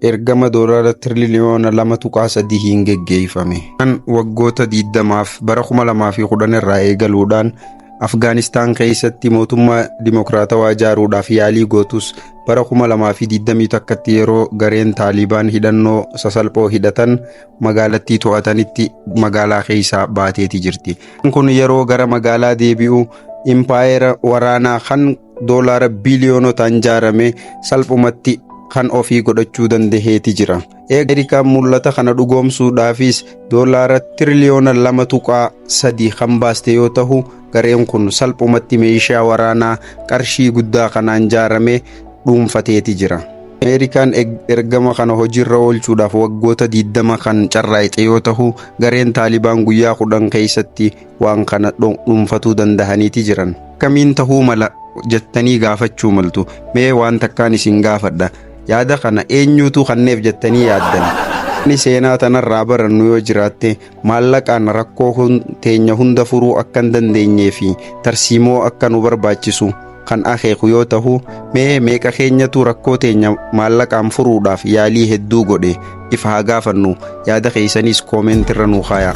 Ergama doolaara tiriliyoona 2.3n geggeeffame. Kan waggoota 20f bara 2010 irraa eegaluudhaan Afgaanistaan keessatti mootummaa dimokiraatawaa ijaaruudhaaf yaalii gootus, bara 2021tti yeroo gareen Taalibaan hidhannoo sasalphoo hidhatan magaalattii to'atanitti magaalaa keessaa baateeti jirti. Kun yeroo gara magaalaa deebi'u impaayera waraanaa kan doolaara biiliyoonotaan ijaarame salphumatti kan ofii godhachuu dandaheeti jira. Ameerikaan mul'ata kana dhugoomsuudhaafis doolaara tiriliyoona 2.3 kan baaste yoo ta'u, gareen kun salphumatti meeshaa waraanaa qarshii guddaa kanaan ijaarame dhuunfateeti jira. Ameerikaan ergama kana hojiirra oolchuudhaaf waggoota 20 kan carraaqxe yoo ta'u, gareen Taalibaan guyyaa 10 keessatti waan kana dhuunfatuu dandahaniiti jiran. Akkamiin tahuu mala jettanii gaafachuu maltu. Mee waan takkaan isin gaafadha. Yaada kana eenyuutu kanneef jettanii yaaddan? Inni seenaa tanarraa barannu yoo jiraatte, maallaqaan rakkoo teenya hunda furuu akka hin dandeenyee fi tarsiimoo akka nu barbaachisu kan akeeku yoo ta'u, mee meeqa keenyatu rakkoo teenya maallaqaan furuudhaaf yaalii hedduu godhe? Ifa haa gaafannu. Yaada keessanis koomentirra nuu kaayaa.